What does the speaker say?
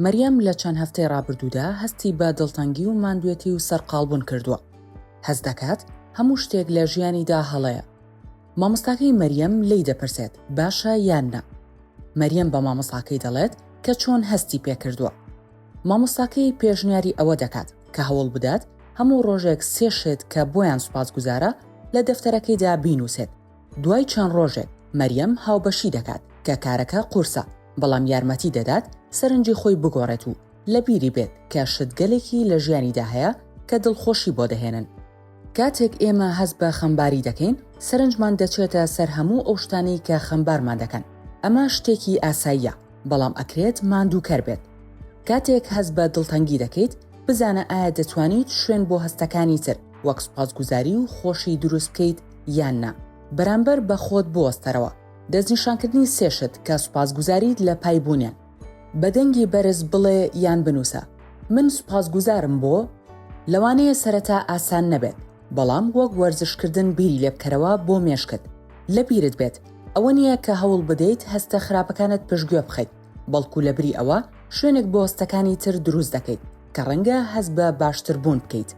مەریەم لە چەند هەفتەی ڕابردوودا هەستی بە دڵتەنگی و ماندوێتی و سەرقاڵبوون کردووە. هەست دەکات هەموو شتێک لە ژیانیدا هەڵەیە. مامۆستاکەی مەریەم لێی دەپرسێت باشە یان نا؟ مەریەم بە مامۆستاکەی دەڵێت کە چۆن هەستی پێکردووە. مامۆستاکەی پێشنیاری ئەوە دەکات کە هەوڵ بدات هەموو ڕۆژێک سێ شت کە بۆیان سوپاسگوزارە لە دەفتەرەکەیدا بینووسێت. دوای چەند ڕۆژێک مەریەم هاوبەشی دەکات کە کارەکە قورسە، بەڵام یارمەتی دەدات سەرنجی خۆی بگۆڕێت و لەبیری بێت کە شتگەلێکی لە ژیانیدا هەیە کە دڵخۆشی بۆ دەهێنن. کاتێک ئێمە هەست بە خەمباری دەکەین، سەرنجمان دەچێتە سەر هەموو ئەو شتانەی کە خەمبارمان دەکەن. ئەمە شتێکی ئاساییە، بەڵام ئەکرێت ماندووکەر بێت. کاتێک هەست بە دڵتەنگی دەکەیت، بزانە ئایا دەتوانیت شوێن بۆ هەستەکانی تر وەک سوپاسگوزاری و خۆشی دروست بکەیت یان نا. بەرامبەر بە خۆت بوەستەرەوە. دەستنیشانکردنی سێ شت کە سوپاسگوزاریت لە پای بوونیان. بە دەنگی بەرز بڵێ یان بنووسە، من سوپاسگوزارم بۆ. لەوانەیە سەرەتا ئاسان نەبێت، بەڵام وەک وەرزشکردن بیری لێبکەرەوە بۆ مێشکت. لەبیرت بێت، ئەوە نییە کە هەوڵ بدەیت هەستە خراپەکانت پشتگوێ بخەیت، بەڵکو لەبری ئەوە شوێنێک بۆ هەستەکانی تر دروست دەکەیت کە ڕەنگە هەست بە باشتربوون بکەیت.